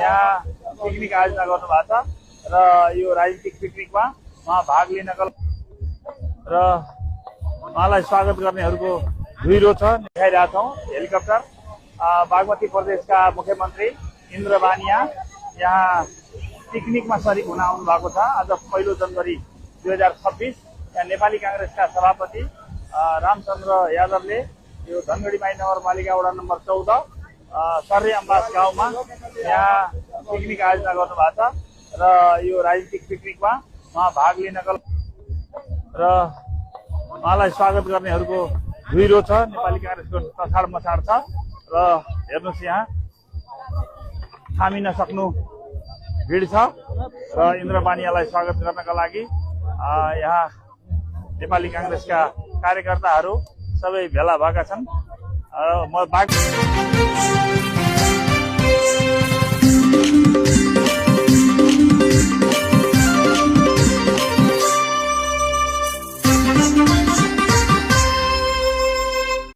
यहाँ पिकनिक आयोजना गर्नुभएको छ र यो राजनीतिक पिकनिकमा उहाँ भाग लिनको र उहाँलाई स्वागत गर्नेहरूको भिडो छ देखाइरहेका छौँ। हेलिकप्टर बागमती प्रदेशका मुख्यमन्त्री इन्द्र बानिया यहाँ पिकनिकमा सरिक हुन आउनु भएको छ। आज 1 जनवरी 2026 यहाँ नेपाली कांग्रेसका सभापति रामचन्द्र यादवले यो धनगढी माई नगरपालिका वडा नम्बर 14 सर्रे अम्बास गाउँमा यहाँ पिकनिक आयोजना गर्नुभएको छ र यो राजनीतिक पिकनिकमा उहाँ भाग लिनको र उहाँलाई स्वागत गर्नेहरूको भिडो छ। नेपाली कांग्रेसको तछाड मछाड छ र हेर्नुहोस् यहाँ थामिन सक्नु भिड छ र इन्द्र बानियालाई स्वागत गर्नका लागि यहाँ नेपाली कांग्रेसका कार्यकर्ताहरू सबै भेला भएका छन्। म